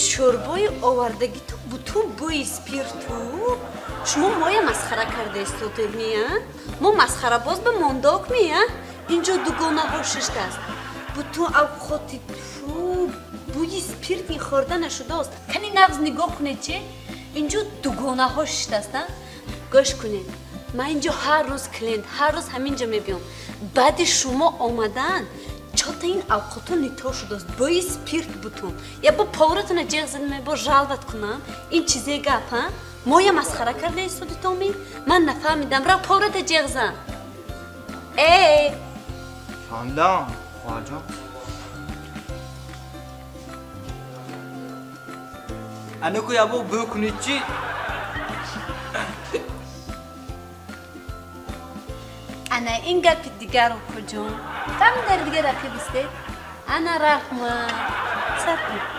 Шӯрбои овардагиту бутун бӯи спирту. Шумо моя масхара карда истодед ми, а? Мо масхарабоз ба мондок ми, а? Инҷо дугонаҳо шиштааст. Бутун авқоти фу бӯи спирт хӯрда нашудааст. Кани нағз нигоҳ кунед чи? Инҷо дугонаҳо шиштааст, а? Гӯш кунед. Ман инҷо ҳар рӯз клиент, ҳар рӯз ҳаминҷо мебиём. Баъди шумо омадан чота ин авқото нито шудааст. Бӯи спирт бутун. Я бо поваратона ҷеғ зада мебо жалват кунам. Ин чизе гап, а? Моя масхара карда истодитоми? Ман нафаҳмидам. Рав поварата ҷеғ зан. Э! Фаҳмидам, хоҳарҷон. Анаку ябо бӯ кунед чи? Ана ин гапи дигар, укоҷон. Там дар дигар рақиб истед. Ана раҳмат. Сар кун.